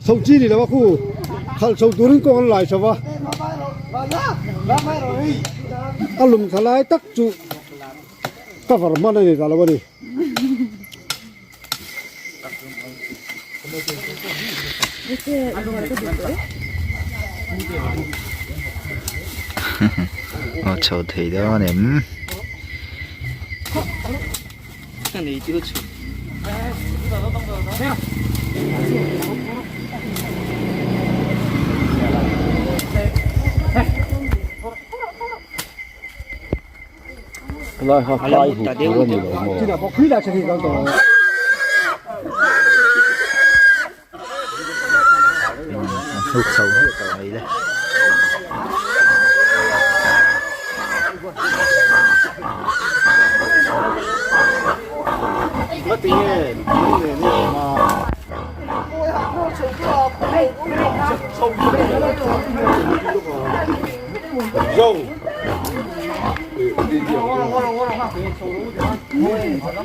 Chho chi ni lo a khu khalh chho turin kawng an lai chho va a lum thla lai tak chu cover hman a ni ta lo a ni. Aw chho thei dawn em? Lai kha kai huk tur a ni lo maw? An hnuk chho hmiah tawh mai le.